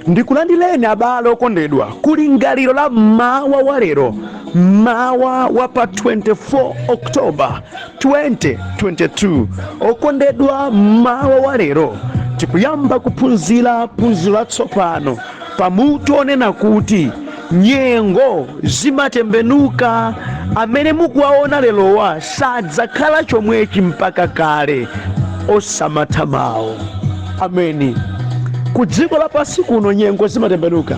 Ndikulandireni abale okondedwa kulingaliro la mmawa wa lero, mmawa wa pa 24 October 2022. Okondedwa, mmawa wa lero tikuyamba kuphunzira phunziro latsopano pamutu onena kuti nyengo zimatembenuka. Amene mukuwaona lerowa sadzakhala chomwechi mpaka kale. Osamatha mawu. Ameni. Ku dziko lapansi kuno nyengo zimatembenuka.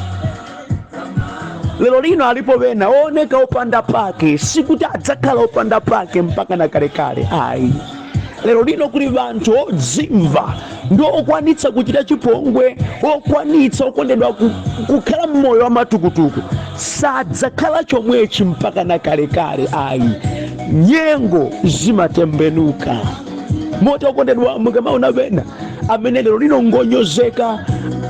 Lero lino alipo wena ooneka opanda pake, sikuti adzakhala opanda pake mpaka na kalekale, ayi. Lero lino kuli vanthu odzimva ndi okwanitsa kuchita chipongwe, okwanitsa, okondedwa, kukhala mmoyo wa matukutuku, sadzakhala chomwechi mpaka na kalekale, ayi. Nyengo zimatembenuka. Moti okondedwa, mukamaona wena amene lero lino ngonyozeka,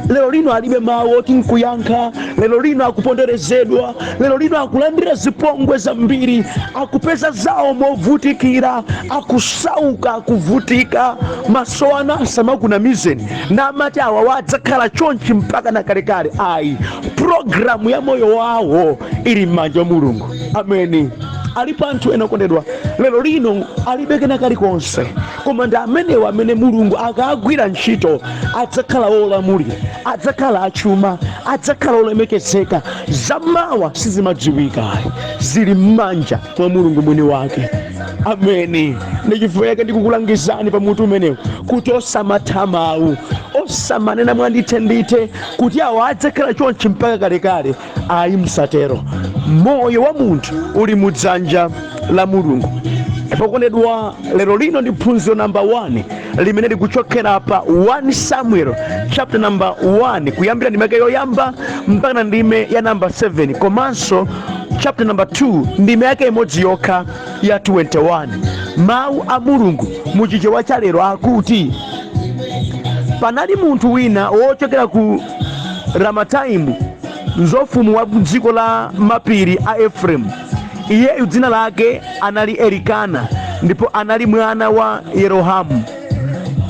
lero lino alibe mawu oti nkuyankha, lero lino akuponderezedwa, lero lino akulandira zipongwe zambiri, akupeza zawo movutikira, akusauka, akuvutika, maso anu asamakunamizeni namati awa wadzakhala chonchi mpaka na kalekale, ayi. Programu ya moyo wawo ili m'manja mwa Mulungu. Ameni. Alipo anthu ena, okondedwa, lero lino alibe kena kalikonse, koma ndi amenewo amene Mulungu akagwira ntchito adzakhala olamulira, adzakhala achuma, adzakhala olemekezeka. Zammawa sizimadziwika, zili m'manja mwa Mulungu mwini wake. Ameni. Ndi chifukwa chake ndikukulangizani pamutu umenewu kuti osamatha mawu, osamanena mwandithendithe kuti awa adzakhala chonchi mpaka kalekale, ayi, msatero. Moyo wa munthu uli mudzanja la Mulungu. Okondedwa, lero lino ndi phunziro namba 1 limene likuchokera pa 1 Samuel chapter number 1, kuyambira ndime yake yoyamba mpaka na ndime ya namba 7, komanso chapter number 2, ndime yake imodzi yokha ya 21. Mawu a Mulungu muchichewa cha lero akuti, panali munthu wina wochokera ku Ramataimu Mzofimu wa dziko la mapiri a Efereimu. Iyeyu dzina lake anali Elikana, ndipo anali mwana wa Yerohamu,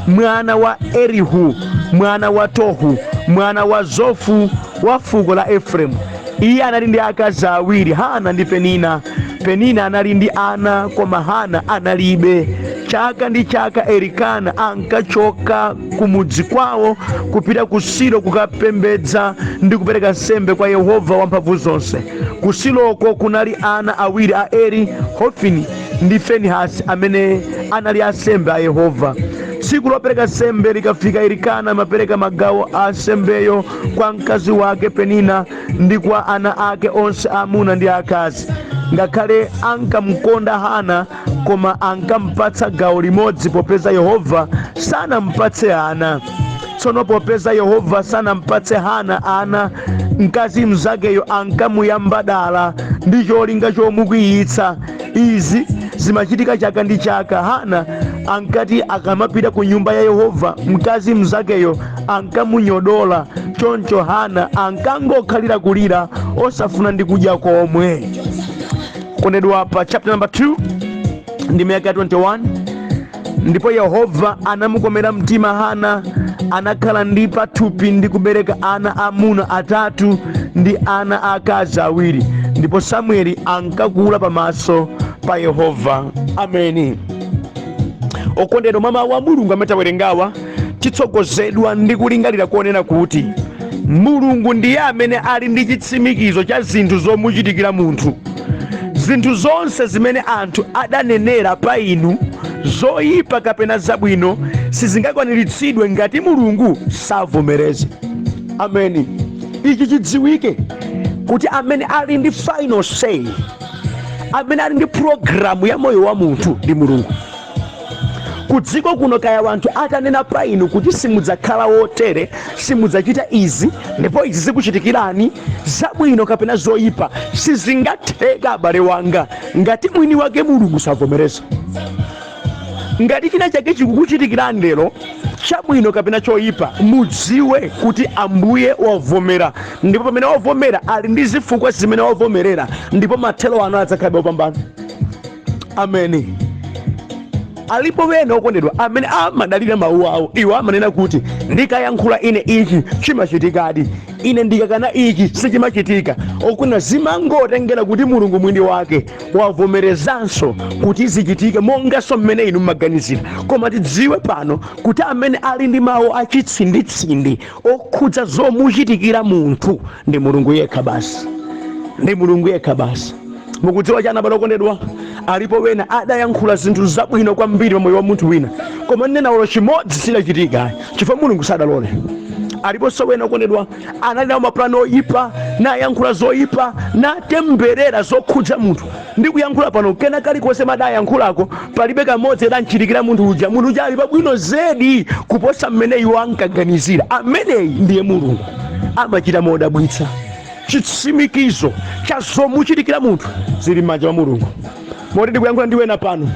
mwana wa Elihu, mwana wa Tohu, mwana wa Zofu wa fuko la Efereimu. Iye anali ndi akazi awiri, Hana ndi Penina. Penina anali ndi ana, koma Hana analibe. Chaka ndi chaka Elikana ankachoka kumudzi kwawo kupita ku Silo kukapembedza ndi kupereka nsembe kwa Yehova wamphamvu zonse. Ku Siloko kunali ana awiri a Eli, Hofini ndi Finehasi, amene anali ansembe a Yehova. Tsiku lopereka nsembe likafika, Elikana amapereka magawo a nsembeyo kwa mkazi wake Penina ndi kwa ana ake onse amuna ndi akazi. Ngakhale ankamkonda Hana, koma ankampatsa gawo limodzi, popeza Yehova sanampatse ana. Tsono popeza Yehova sanampatse Hana ana, mkazi mnzakeyo ankamuyamba dala ndi cholinga chomukwiyitsa. Izi zimachitika chaka ndi chaka. Hana ankati akamapita ku nyumba ya Yehova, mkazi mnzakeyo ankamunyodola. Choncho Hana ankangokhalira kulira, osafuna ndi kudya komwe. Kondedwa, pa chapter number 2, ndime yake ya 21, ndipo Yehova anamukomera mtima Hana, anakhala ndi pathupi ndi kubereka ana amuna atatu ndi ana akazi awiri. Ndipo Samueli ankakula pamaso pa Yehova. Ameni. Okondedwa, mwa mawu a Mulungu amene tawerengawa, titsogozedwa ndi kulingalira kuonena kuti Mulungu ndiye amene ali ndi chitsimikizo cha zinthu zomuchitikira munthu. Zinthu zonse zimene anthu adanenera pa inu, zoyipa kapena zabwino, sizingakwaniritsidwe ngati Mulungu savomereze. Ameni. Ichi chidziwike kuti amene ali ndi final say, amene ali ndi programu ya moyo wa munthu ndi Mulungu. Ku dziko kuno, kaya wanthu atanena pa inu kuti simudzakhala wotere, simudzachita izi, ndipo izi zikuchitikirani, zabwino kapena zoyipa, sizingatheka, abale wanga, ngati mwini wake Mulungu savomereza. Ngati china chake chikukuchitikirani lero, chabwino kapena choyipa, mudziwe kuti Ambuye wavomera, ndipo pamene wavomera ali ndi zifukwa zimene wavomerera, ndipo mathero anu adzakhalabe opambana. Ameni. Alipo wena, okondedwa, amene amadalira mawu awo. Iwo amanena kuti ndikayankhula ine ichi chimachitikadi. Ine ndikakana ichi sichimachitika. Okuna zimangotengera kuti Mulungu mwini wake wavomerezanso kuti zichitike monganso mmene inu mmaganizira. Koma tidziwe pano kuti amene ali ndi mawu achitsinditsindi okhudza zomuchitikira munthu ndi Mulungu yekha basi, ndi Mulungu yekha basi. Mukudziwa chani, abale okondedwa? Alipo wena adayankhula zinthu zabwino kwambiri pamoyo wa munthu wina, koma nnena olo chimodzi sidachitika chifukwa Mulungu sadalole. Aliponso wena, okondedwa, anali nawo mapulani oyipa, nayankhula zoyipa, natemberera zokhudza munthu. Ndi kuyankhula pano, kena kalikonse madayankhulako palibe kamodzi adanchitikira munthu uja. Munthu uja ali pabwino zedi kuposa mmene iwo ankaganizira. Ameneyi ndiye Mulungu, amachita modabwitsa. Chitsimikizo cha zomuchitikira munthu zili m'manja mwa Mulungu. Moti ndikuyankhula ndi wena pano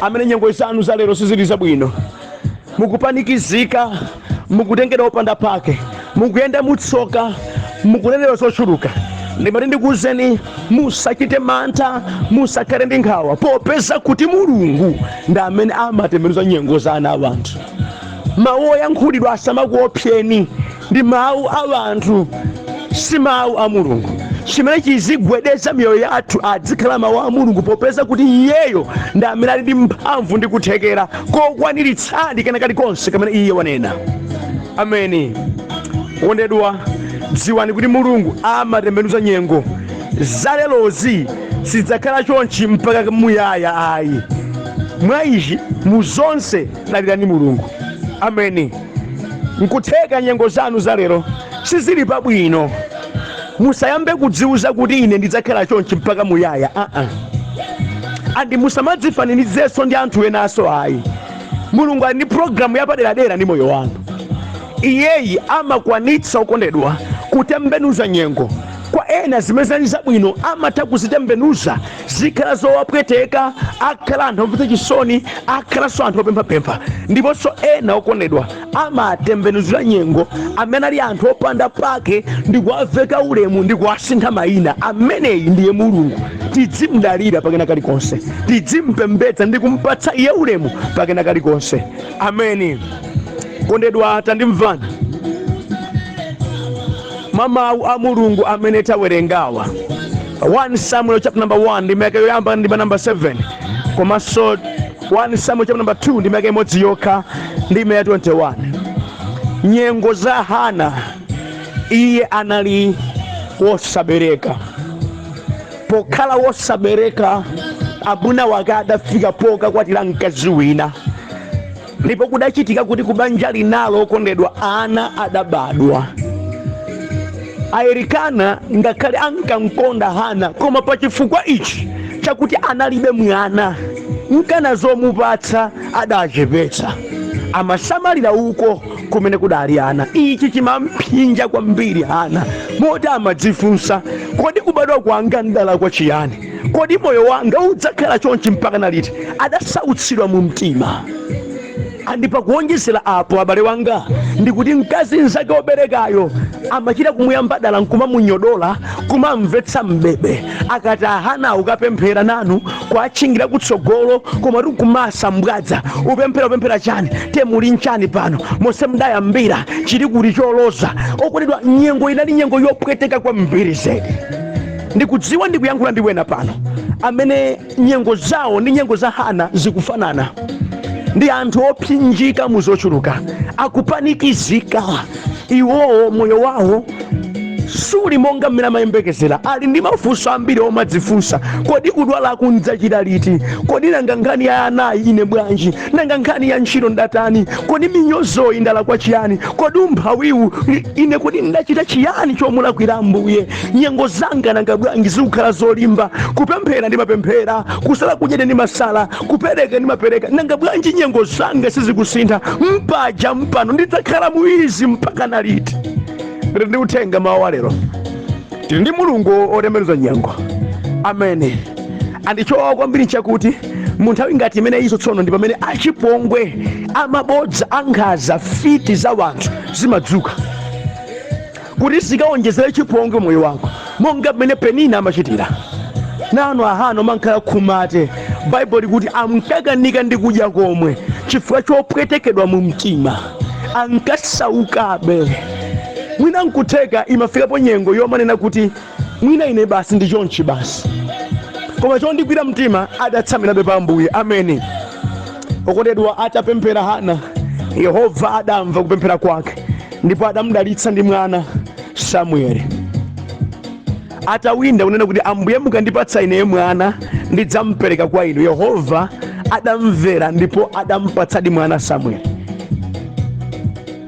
amene nyengo zanu za lero sizili zabwino, mukupanikizika, mukutengedwa opanda pake, mukuyenda mutsoka, mukunenedwa zochuluka, ndimati ndikuwuzeni, musachite mantha, musakhale ndi nkhawa, popeza kuti Mulungu ndi amene amatembenuza nyengo za ana a anthu. Mawu oyankhulidwa asamakuopseni, ndi mawu a anthu, si mawu a Mulungu. Chimene chizigwedeza miyoyo yathu adzikhala mawu a Mulungu, popeza kuti iyeyo ndi amene ali ndi mphamvu ndi kuthekera kokwaniritsadi kena kalikonse kamene iye wanena. Ameni. Wondedwa, dziwani kuti Mulungu amatembenuza nyengo. Zalerozi sizidzakhala chonchi mpaka muyaya ayi. Mwa ichi, mu zonse dalirani Mulungu. Ameni. Nkutheka nyengo zanu zalero sizili pabwino, musayambe kudziuza kuti ine ndidzakhala chonchi mpaka muyaya, aa. Andi musamadzifananizenso ndi anthu enanso ayi. Mulungu ali ndi pulogalamu yapaderadera ndi moyo wanu. Iyeyi amakwanitsa, okondedwa, kutembenuza nyengo. Kwa ena zimene zinali zabwino amatha kuzitembenuza zikhala zowapweteka, akhala anthu omvetsa chisoni, akhalanso anthu opemphapempha. Ndiponso ena, okondedwa, amatembenuzira nyengo amene ali anthu opanda pake ndi kuwaveka ulemu ndi kuwasintha mayina. Ameneyi ndiye Mulungu. Tidzimdalira pakena kalikonse, tidzimpembedza ndi kumpatsa iye ulemu pakena kalikonse. Ameni. Kondedwa, tandimvani mwa mawu a Mulungu amene tawerengawa, 1 Samuel chapter number 1 ndi ndime yoyamba ndi number 7, komanso 1 Samuel chapter number 2 ndi ndime imodzi yokha, ndi ya 21. Nyengo za Hana, iye anali wosabereka. Pokhala wosabereka, amuna wake adafika pokakwatira mkazi wina, ndipo kudachitika kuti kubanja linalo, okondedwa, ana adabadwa. Aelikana ngakhale ankamkonda Hana, koma pachifukwa ichi chakuti analibe mwana, nkana zomupatsa adachepetsa, amasamalira uko kumene kudali ana. Ichi chimamphinja kwambiri Hana, moti amadzifunsa, "Kodi kubadwa kwanga ndalakwa chiyani? Kodi moyo wanga udzakhala chonchi mpaka naliti?" Adasautsidwa mu mtima. Andi pakuonjezera apo, abale wanga, ndikuti mkazi mnzake woberekayo amachita kumuyamba dala nkumamunyodola, kumamvetsa mbebe. Akati ahana ukapemphera nanu kwatchingira kutsogolo, koma tikumasa mbwadza, "Upemphera, upemphera chani? Temuli nchani pano? Monse mudayambira chili kuti choloza?" Okondedwa, nyengo inali nyengo yopweteka kwambiri zedi. Ndikudziwa ndikuyankhula ndi wena pano amene nyengo zawo ndi nyengo za Hana zikufanana, ndi anthu opsinjika mu zochuluka, akupanikizika. Iwowo moyo wawo suli monga mmene amayembekezera. Ali ndi mafunso ambiri omadzifunsa: "Kodi kudwalaku ndidzachita liti? Kodi nanga nkhani ya anayi ine bwanji? Nanga nkhani ya ntchito ndatani? Kodi minyozoyi ndalakwa chiyani? Kodi umphawiwu ine, kodi ndachita chiyani chomulakwira Ambuye? Nyengo zanga nanga bwanji zikukhala zolimba? Kupemphera ndimapemphera, kusala kudya ndimasala, kupereka ndimapereka, nanga bwanji nyengo zanga sizikusintha? Mpaja mpano ndidzakhala muizi mpaka naliti?" Ndili ndi uthenga mawu wa lero: tili ndi Mulungu otembenuza nyengo. Amene andichowawa kwambiri nchakuti mu nthawi ngati imene izo tsono ndi pamene achipongwe, amabodza, ankhanza, fiti za wanthu zimadzuka kuti zikawonjezere chipongwe moyo wako, monga mmene Penina amachitira. Nanu ahana omankhala khumate, Baibulo likuti amkakanika ndi kudya komwe chifukwa chopwetekedwa mu mtima, ankasaukabe. Mwina nkutheka imafikapo nyengo yomanena kuti mwina ine basi ndi chonchi basi, koma chondigwira mtima adatsamirabe pa Ambuye. Ameni. Okondedwa, atapemphera Hana, Yehova adamva kupemphera kwake ndipo adamudalitsa ndi mwana Samueli. Atawinda kunena kuti, "Ambuye, mukandipatsa ine mwana ndidzampereka kwa inu," Yehova adamvera ndipo adampatsadi mwana Samueli.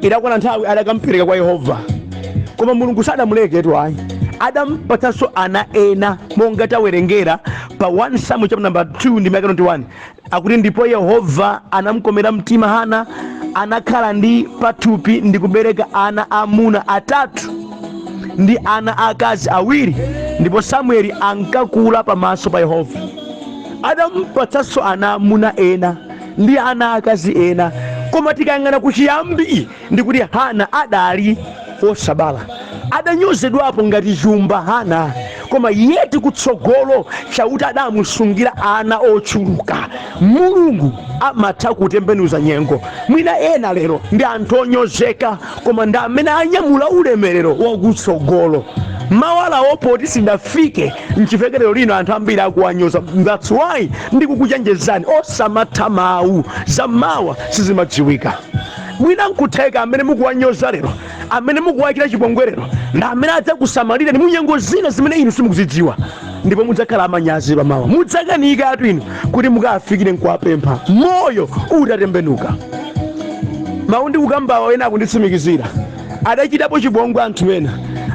Idakwana nthawi adakampereka kwa Yehova, koma Mulungu sadamuleketu ayi, adampatsanso ana ena monga tawerengera pa 1 Samuel chapter number 2 ndi 21. Akuti, "Ndipo Yehova anamkomera mtima Hana, anakhala ndi pathupi ndi kubereka ana amuna atatu ndi ana akazi awiri. Ndipo Samueli ankakula pamaso pa Yehova." Adampatsanso ana amuna ena ndi ana akazi ena, koma tikayang'ana kuchiyambi ndikuti Hana adali wosabala, adanyozedwapo ngati chumba Hana, koma yeti kutsogolo Chauta adamusungira ana ochuluka. Mulungu amatha kutembenuza nyengo. Mwina ena lero ndi anthu onyozeka, koma ndi amene anyamula ulemerero wakutsogolo. Mawalawo poti sindafike, nchifukwa lero lino anthu ambiri akuwanyoza. That's why ndikukuchenjezani, osamatha mawu, zammawa sizimadziwika. Mwina nkutheka amene mukuwanyoza lero, amene mukuwachita chipongwe lero, ndi amene adzakusamalirani mu nyengo zina zimene inu simukuzidziwa, ndipo mudzakhala amanyazi pamawa, mudzakanika atu inu kuti mukafikire nkuwapempha moyo utatembenuka. Mawu ndikukambawa ena akunditsimikizira, adachitapo chipongwe anthu ena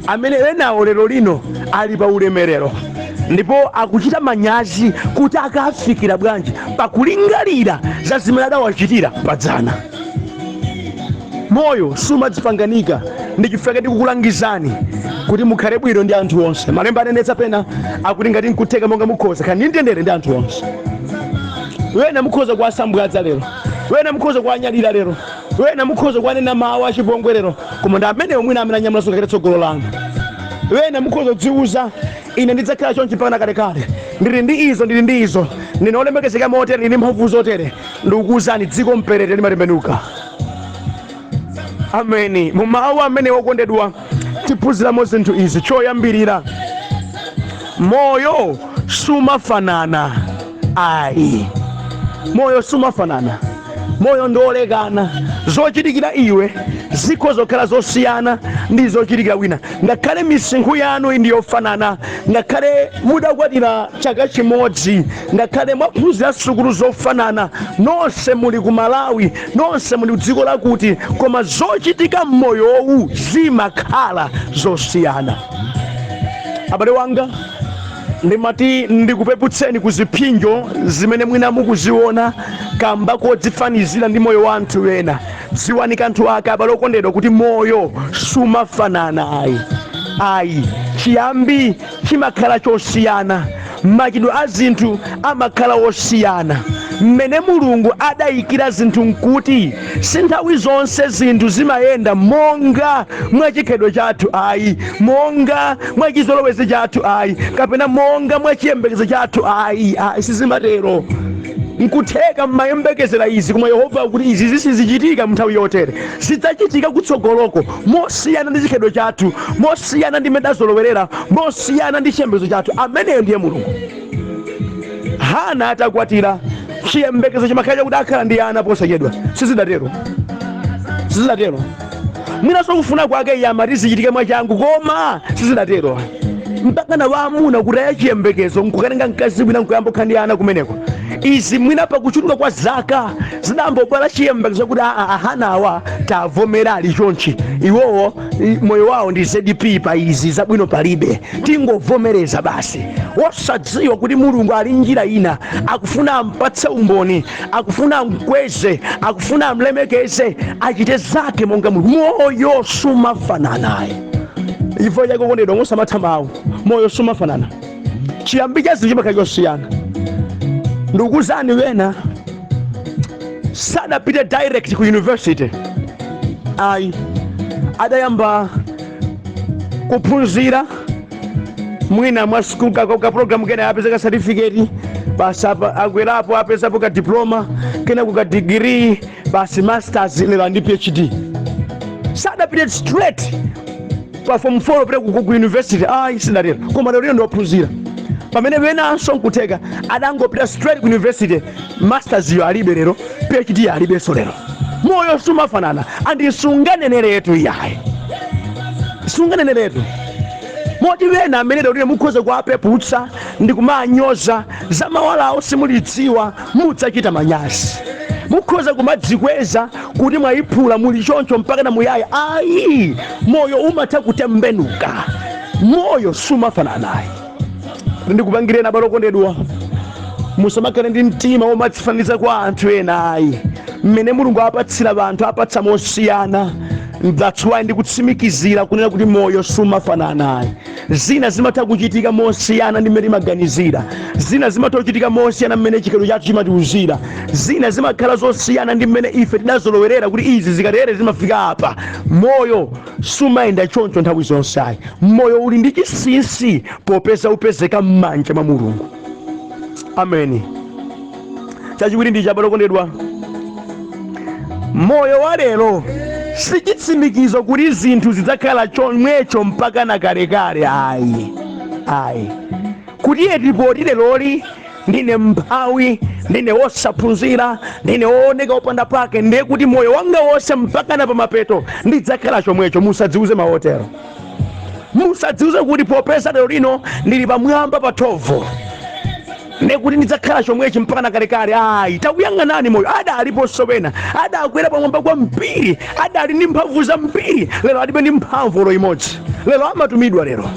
amene enawo lero lino ali pa ulemerero, ndipo akuchita manyazi kuti akafikira bwanji pakulingalira za zimene adawachitira padzana. Moyo sumadzipanganika. Ndi chifukwa ndikukulangizani kuti mukhale bwino ndi anthu onse. Malemba anenetsa pena akuti, "Ngati nkutheka, monga mukhoza, khalani mtendere ndi anthu onse." Wena mukhoza kuwasambwadza lero, wena mukhoza kuwanyadira lero, wena mukhoza kuwanena mawu achipongwe lero, koma ndi amenewo mwina amene anyamula ngakhale tsogolo lanu. Wena mukhoza kudziwuza, "Ine ndidzakhala chonchi mpaka kalekale, ndili ndi izo, ndili ndi izo, ndine olemekezeka motere, ndili ndi mphamvu zotere." Ndikukuwuzani, dziko mperete limatembenuka. Ameni. Mu mawu amene, wokondedwa, tiphunziramo zinthu izi. Choyambirira, moyo sumafanana ayi. Moyo sumafanana, moyo ndiolekana. Zochitikira iwe zikhoza kukhala zosiyana ndi zochitikira wina, ngakhale misinkhu yanu ndi yofanana, ngakhale mudakwatira chaka chimodzi, ngakhale mwaphunzira sukulu zofanana, nonse muli ku Malawi, nonse muli ku dziko lakuti, koma zochitika m'moyowu zimakhala zosiyana. Abale wanga, ndimati ndikupeputseni ku ziphinjo zimene mwina mukuziona kamba kodzifanizira ndi moyo wa anthu ena. Dziwani kanthu aka, abale okondedwa, kuti moyo sumafanana ayi, ayi. Chiyambi chimakhala chosiyana, machidwe a zinthu amakhala osiyana. Mmene Mulungu adayikira zinthu nkuti si nthawi zonse zinthu zimayenda monga mwachikhalidwe chathu ayi, monga mwachizolowezi chathu ayi, kapena monga mwachiyembekezo chathu ayi, ayi, sizimatero. Nkutheka mmayembekezera izi, koma Yehova akuti izi zisizichitika mnthawi yotere, zidzachitika kutsogoloko, mosiyana ndi chikhalidwe chathu, mosiyana ndi mmene tazolowerera, mosiyana ndi chiyembekezo chathu. Ameneyo ndiye Mulungu. Hana atakwatira, chiyembekezo chimakhala chakuti akhala ndi ana posachedwa. Sizidatero, sizidatero. Mwinanso kufuna kwake iye amati zichitike mwachangu, koma sizidatero, mpaka na waamuna kutaya chiyembekezo nkukatenga mkazi wina nkuyamba kukhala ndi ana kumeneko. Izi mwina pakuchuluka kwa zaka zidambobwera chiyembekezo kuti ahanawa tavomera ali chonchi, iwowo moyo wawo ndi ZP, pa izi zabwino palibe, tingovomereza basi, wosadziwa kuti Mulungu ali njira ina, akufuna ampatse umboni, akufuna amkweze, akufuna amlemekeze, achite zake monga Mulungu. Moyo sumafananayi. Chifukwa chake, okondedwa, musamatha mawu, moyo sumafanana, chiyambi cha zinthu chimakhala chosiyana. Ndikukuwuzani, wena sadapite direct ku university ayi, adayamba kuphunzira mwina mwa school ka program, kena apeza ka certificate basi, apa akwerapo apezapo ka diploma, kena ku ka degree basi, masters, lero ndi PhD. Sadapite straight Pa form 4 kupita ku university, ayi, sidatero. Koma lero lino ndiophunzira, pamene wenanso nkutheka adangopita straight ku university, masters yo alibe lero, PhD alibenso lero. Moyo sumafanana, and sunganeneretu iyayi, sunganeneretu. Moti wena amene lero lino mukhoza kuwapeputsa ndi kumanyoza, za mawalawo simulidziwa, mudzachita manyazi. Mukhoza kumadzikweza kuti mwayiphula, muli choncho mpaka na muyaya. Ayi, moyo umatha kutembenuka, moyo sumafanana ayi. Ndikupangireni, abale okondedwa, musamakhale ndi mtima womadzifananiza kwa anthu ena ayi. Mmene Mulungu apatsira anthu, apatsa mosiyana. That's why ndikutsimikizira kunena kuti moyo sumafanana ayi. Zina zimatha kuchitika mosiyana ndi mmene timaganizira, zina zimatha kuchitika mosiyana mmene chikhalidwe chathu chimatiuzira, zina zimakhala zosiyana ndi mmene ife tidazolowerera kuti izi zikatere zimafika apa. Moyo sumayenda choncho nthawi zonse ayi. Moyo uli ndi chinsinsi popeza upezeka m'manja mwa Mulungu. Ameni. Chachiwiri ndi chabale okondedwa, moyo wa lero si chitsimikizo kuti zinthu zidzakhala chomwecho mpaka na kalekale ayi, ayi. Kuti eti leroli ndine mphawi, ndine wosaphunzira, ndine wooneka wopanda pake, ndiye kuti moyo wanga wonse mpaka na pamapeto ndidzakhala chomwecho, musadziuze maotero. Musadziuze kuti popeza lero lino ndili pamwamba pa thovu, ndekuti ndidzakhala chomwechi mpaka na kalekale ayi. Takuyang'anani moyo, adaliponso pena adakwera pamwamba kwa mpiri, adali ndi mphamvu zambiri, lero alibe ndi mphamvu olo imodzi, lero amatumidwa lero.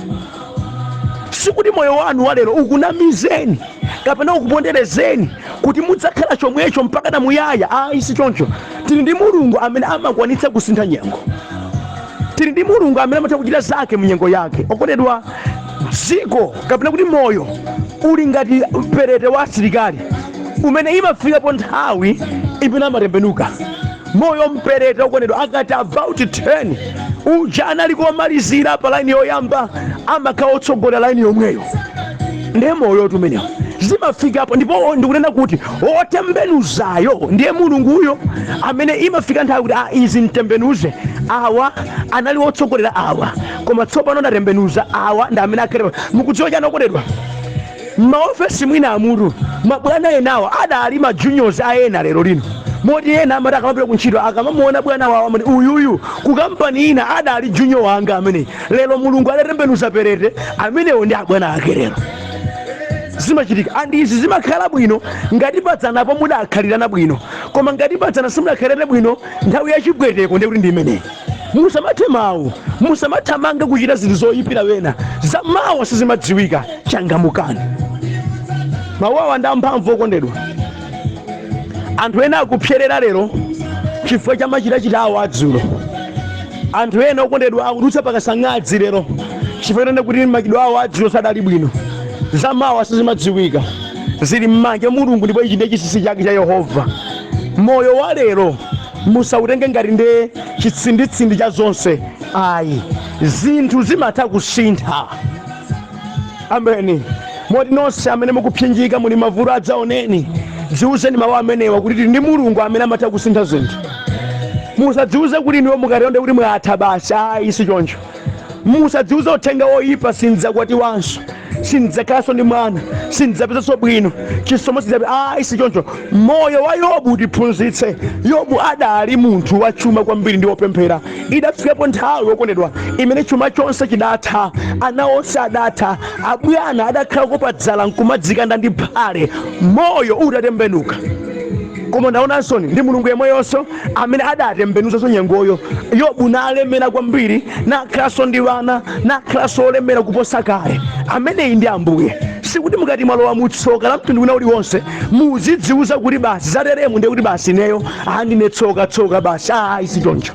Sikuti moyo wanu wa lero ukunamizeni kapena ukuponderezeni kuti mudzakhala chomwecho mpaka na muyaya ayi, si choncho. Tili ndi Mulungu amene amakwanitsa kusintha nyengo, tili ndi Mulungu amene amatha kuchita zake munyengo yake. Okondedwa, dziko kapena kuti moyo uli ngati mperete wa asilikali umene imafikapo nthawi imene amatembenuka. Moyo mperete, okondedwa, akati about 10 uja anali komalizira pa laini yoyamba amakhala otsogolera laini yomweyo. Ndiye moyo tumenewo zimafikapo, ndipo ndikunena kuti otembenuzayo ndiye Mulunguyo amene imafika nthawi kuti izi mtembenuze. Awa anali otsogolera awa, koma tsopano ndatembenuza, awa ndi amene akhale. Mukudziwa chani, okondedwa? Maofesi mwina amutu mabwana enawa adali ma juniors a ena lero lino, moti ena amati akamapita kuntchito, akamamuona bwana wawo amati, "Uyuyu ku kampani ina adali junior wanga amene." Lero Mulungu adatembenuza perete, amenewo ndi abwana ake lero. Zimachitika, and izi zimakhala bwino ngati padzanapo mudakhalirana bwino, koma ngati padzana simudakhalirane bwino, nthawi yachibweteko ndiye kuti ndi imeneyi. Musamathe mawu, musamathamange kuchita zinthu zoyipira wena, zamawa sizimadziwika. Changamukani, mawu awa ndi amphamvu, okondedwa. Anthu ena akupserera lero chifukwa cha machitachita awo adzulo. Anthu ena, okondedwa, akudutsa pakasang'adzi lero chifukwa chonena kuti machitidwe awo adzulo sadali bwino. Zamawa sizimadziwika, zili m'manja Mulungu, ndipo ichi ndiye chinsinsi chake cha Yehova. Moyo wa lero musautenge ngati ndiye chitsinditsindi cha zonse ayi, zinthu zimatha kusintha. Ameni. Moti nonse amene mukupsinjika, muli mavuto adzaoneni, dziuzeni mawu amenewa kuti tili ndi Mulungu amene amatha kusintha zinthu. Musadziuze kuti niwo mukatonde kuti mwatha basi, ayi, si choncho. Musadziuze uthenga woyipa, "Sindidzakwatiwanso, sindidzakhalanso ndi mwana, sindidzapezanso bwino chisomo, sindidzapeza," ayi, si choncho. Moyo wa Yobu utiphunzitse. Yobu adali munthu wachuma kwambiri ndi wopemphera. Idafikapo nthawi, wokondedwa, imene chuma chonse chidatha, ana onse adatha, abwana adakhala kopadzala nkumadzikanda ndi phale, moyo utatembenuka. Koma ndaonanso ndi Mulungu yemweyonso amene adatembenuzanso nyengoyo, Yobu nalemera kwambiri, nakhalanso ndi vana, nakhalanso olemera kuposa kale. Ameneyi ndi Ambuye. Sikuti mukati mwalowa mutsoka la mtundu wina uliwonse muzidziuza kuti basi, zateremu ndiye kuti basi ineyo andine tsoka tsoka basi, ayi, si choncho.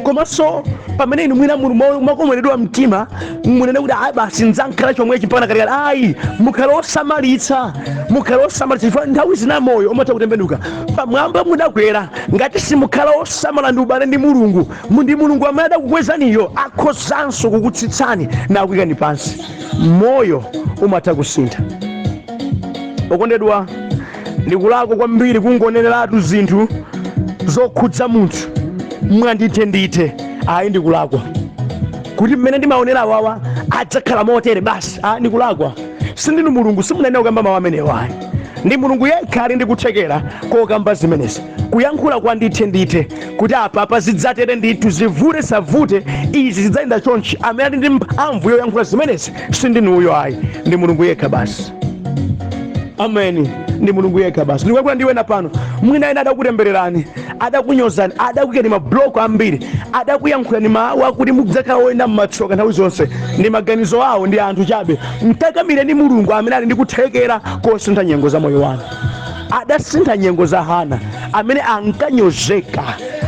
Komanso pamene inu mwina muli mwakomeredwa mtima, munene kuti, "Ayi, basi, ndzakhala chomwechi mpaka kalekale," ayi, mukhale osamalitsa, mukhale osamalitsa, chifukwa nthawi zina moyo umatha kutembenuka. Pamwamba mudakwera, ngati simukhala osamala ndi ubale ndi Mulungu, ndi Mulungu amene adakukwezaniyo akhozanso kukutsitsani nakuyikani pansi. Moyo umatha kusintha. Okondedwa, ndikulakwa kwambiri kungoneneratu zinthu zokhudza munthu mwandithe ndithe, ayi, ndikulakwa. Kuti mmene ndimaonera awawa adzakhala motere basi. Ah, ndikulakwa. Sindinu Mulungu, simunayenera kukamba mawu amenewa ayi. Ndi Mulungu yekha ali ndi kuthekera kokamba zimenezi, kuyankhula kwa ndithe ndithe kuti apapa zidzatere ndithu, zivute savute, izi zidzayenda chonchi. Amene ali ndi mphamvu yoyankhula zimenezi sindinuyo ayi, ndi Mulungu yekha basi. Ameni. Ndi Mulungu yekha basi. Ndikuyankhula ndi wena pano, mwina ena adakutembererani, adakunyozani, adakuyikani mabloko ambiri, adakuyankhulani mawu akuti mudzakhala woyenda mmatsoka nthawi zonse. Ndi maganizo awo, ndi anthu chabe. Mkakamireni Mulungu amene ali ndi kuthekera kosintha nyengo za moyo wanu. Adasintha nyengo za Hana, amene ankanyozeka,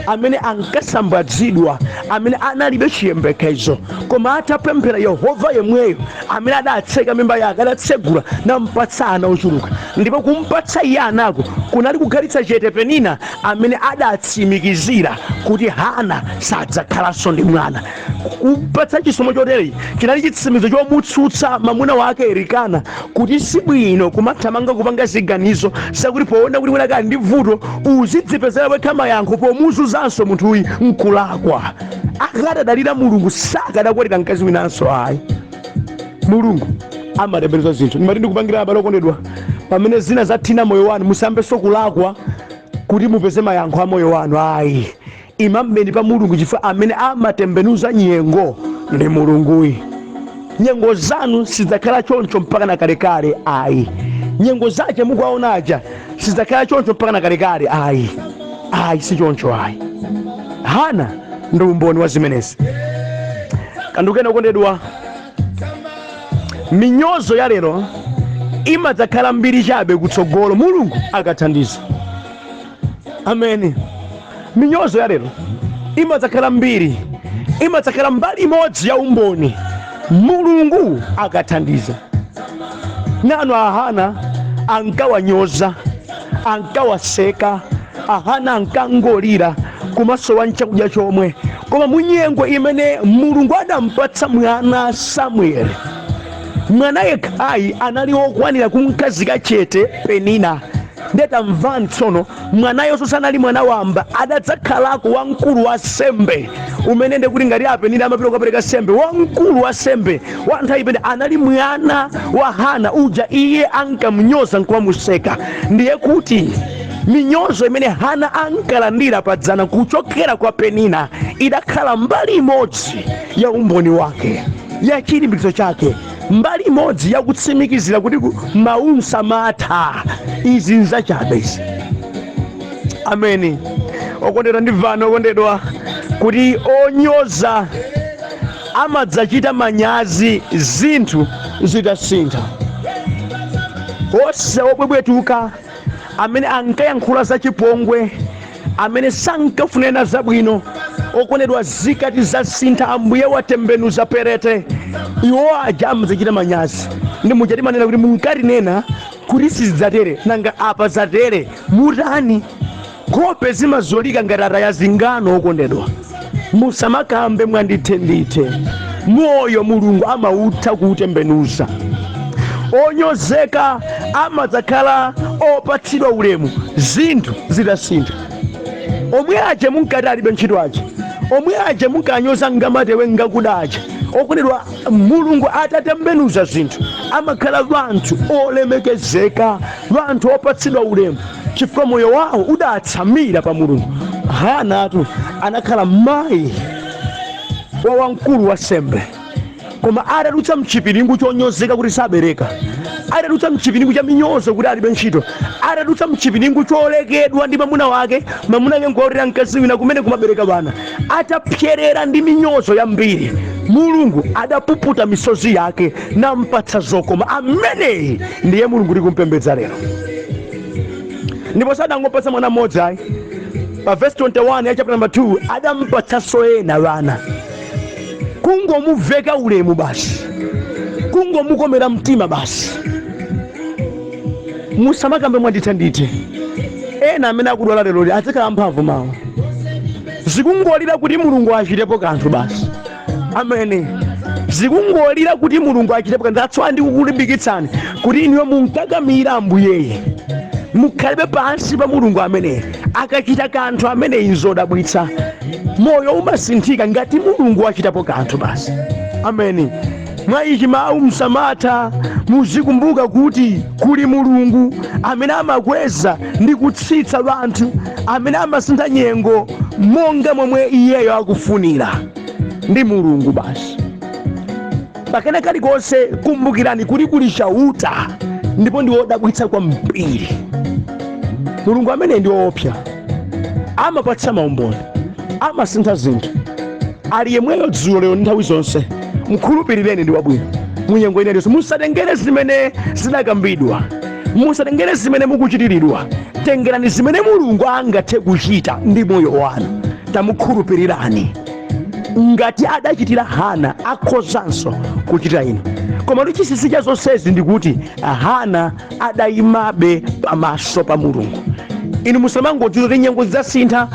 amene ankasambadzidwa, amene analibe chiyembekezo, koma atapemphera, Yehova yemweyo amene adatseka mimba yake adatsegula nampatsa ana ochuluka. Ndipo kumpatsa iye anako kunali kukhalitsa chete Penina, amene adatsimikizira kuti Hana sadzakhalanso ndi mwana. Kumpatsa chisomo choterechi chinali chitsimikizo chomutsutsa mamuna wake Elikana kuti sibwino kumathamanga kupanga ziganizo zakuti poona kuti wina kali ndi vuto uzidzipezera wekha mayankho pomuzunzanso munthuyi, nkulakwa. Akadadalira Mulungu, sakadakwatira mkazi winanso ayi. Mulungu amatembenuza zinthu. Ndimati ndikupangira abale okondedwa, pamene zina zathina moyo wanu, musambenso kulakwa kuti mupeze mayankho a moyo wanu ayi. Imambeni pa Mulungu, chifukwa amene amatembenuza nyengo ndi Mulunguyi. Nyengo zanu sizidzakhala choncho mpaka na kalekale ayi. Nyengo zache mukuwaonaja sizidzakhala choncho mpaka na kalekale ayi, ayi, si choncho ayi. Hana ndi umboni wa zimenezi. Kandukena okondedwa, minyozo ya lero imadzakhala mbiri chabe kutsogolo Mulungu akathandiza. Ameni. Minyozo ya lero imadzakhala mbiri, imadzakhala mbali imodzi ya umboni Mulungu akathandiza. Nanu ahana ankawanyoza, ankawaseka, ahana ankangolira kumasowa nchakudya chomwe, koma munyengo imene Mulungu adampatsa mwana Samueli, mwana yekhayi anali wokwanira kumkhazika chete Penina. Ndetamvani tsono, mwanayonso sanali mwana wamba, adadzakhalako wamkulu wa sembe, umene ndekuti ngati apenina amapita kukapereka sembe, wamkulu wa sembe wa nthawi imene anali mwana wa Hana uja iye ankamnyoza nkumamuseka. Ndiye kuti minyozo imene Hana ankalandira padzana kuchokera kwa Penina idakhala mbali imodzi ya umboni wake, ya chilimbikitso chake, mbali imodzi yakutsimikizira kuti mawu samatha, izi nzachabe izi. Ameni. Okondedwa, ndimvani okondedwa, kuti onyoza amadzachita manyazi zinthu zitasintha. Onse obwebwetuka amene ankayankhula zachipongwe, amene sankafunena zabwino, okondedwa, zikati zasintha, Ambuye watembenuza perete, iwo aja amadzachita manyazi. Ndi muja timanena kuti munkatinena kuti sizidzatere, nanga apa zatere, mutani? Nkhope zimazolika ngati ataya zingano. Okondedwa, musamakambe mwandithendithe. Moyo Mulungu amautha kuutembenuza. Onyozeka amadzakhala opatsidwa ulemu zinthu zitasintha. Omwe aja munkati alibe ntchito aja, omwe aja munkanyoza ngamatewe ngakuda aja, okondedwa, Mulungu atatembenuza zinthu amakhala wanthu olemekezeka, wanthu opatsidwa ulemu, chifukwa moyo wawo udatsamira pa Mulungu. Hanatu anakhala mayi wa wamkulu wa sembe, koma atadutsa mchipiringu chonyozeka kuti sabereka, atadutsa mchipiringu cha minyozo kuti alibe ntchito, atadutsa mchipiringu cholekedwa ndi mamuna wake, mamuna wake nkuwautira mkazi wina kumene kumabereka bana, atapyerera ndi minyozo yambiri, Mulungu adapuputa misozi yake nampatsa zokoma. Ameneyi ndiye Mulungu tikumpembedza lero. Ndipo sadangopatsa mwana mmodzi ayi. Pa verse 21 ya chapter number 2, adampatsanso ena vana. Kungomuveka ulemu basi, kungomukomera mtima basi. Musamakambe mwandithandithe. Ena amene akudwala lero adzakhala mphamvu mawa. Zikungolira kuti Mulungu achitepo kanthu basi. Amene zikungolira kuti Mulungu achitepo kanthu. That's why ndikukulimbikitsani kuti inuyo munkakamira Ambuyeye, mukhalebe pansi pa Mulungu amene Akachita kanthu ameneyi nzodabwitsa. Moyo umasinthika ngati Mulungu wachitapo kanthu basi. Ameni. Mwa ichi mawu msamatha, muzikumbuka kuti kuli Mulungu amene amakweza ndi kutsitsa anthu, amene amasintha nyengo monga momwe iyeyo akufunira. Ndi Mulungu basi. Pakena kalikonse kumbukirani kuti kuli Chauta, ndipo ndi wodabwitsa kwambiri. Mulungu amene ndi woopsa, amapatsa maumboni, amasintha zinthu, ali yemweyo dzulo, lero ndi nthawi zonse. Mkhulupirireni, ndi wabwino munyengo ina iliyonse. Musatengere zimene zidakambidwa, musatengere zimene mukuchitiridwa, tengerani zimene Mulungu angathe kuchita ndi moyo wanu. Tamukhulupirirani. Ngati adachitira Hana, akhozanso kuchitira inu. Koma ndi chinsinsi cha zonsezi ndikuti Hana adayimabe pamaso pa Mulungu. Inu musamangodziwa kuti nyengo zidzasintha,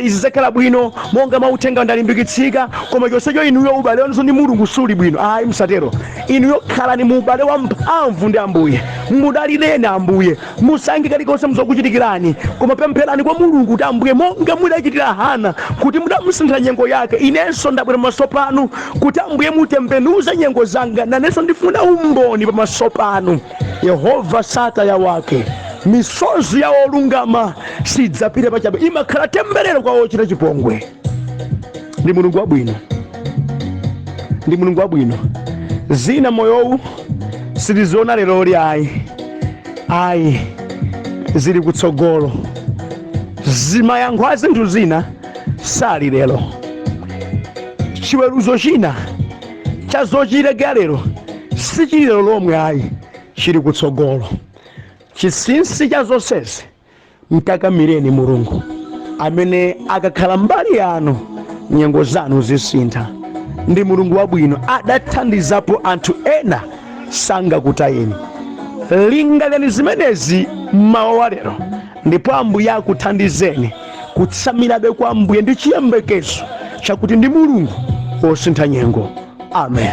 izi zidzakhala bwino, monga mauthenga ndalimbikitsika, koma chonsecho inuyo ubale wanunso ndi Mulungu suli bwino. Ayi, musatero. Inuyo khalani mu ubale wa mphamvu ndi Ambuye, mudalireni Ambuye, musayankhe kalikonse muzokuchitikirani, koma pempherani kwa Mulungu kuti, Ambuye, monga mudachitira Hana kuti mudamusinthira nyengo yake, inenso ndabwera pamaso panu kuti, Ambuye, mutembenuze nyengo zanga, nanenso ndifuna umboni pamaso panu. Yehova sataya wake. Misozi ya olungama sidzapita pachabe, imakhala temberero kwa ochita chipongwe. Ndi Mulungu wabwino, ndi Mulungu wabwino. Zina moyowu sitiziona leroli, ayi, ayi, zili kutsogolo. Zimayankho a zinthu zina sali lero. Chiweruzo china cha zochitika lero sichili lero lomwe, ayi, chili kutsogolo. Chinsinsi cha zonsezi, mkakamireni Mulungu amene akakhala mbali yanu nyengo zanu zisintha. Ndi Mulungu wabwino, adathandizapo anthu ena, sangakutayeni. Lingalirani zimenezi mmawa wa lero, ndipo Ambuye akuthandizeni kutsamirabe kwa Ambuye ndi chiyembekezo chakuti ndi Mulungu wosintha nyengo. Amen.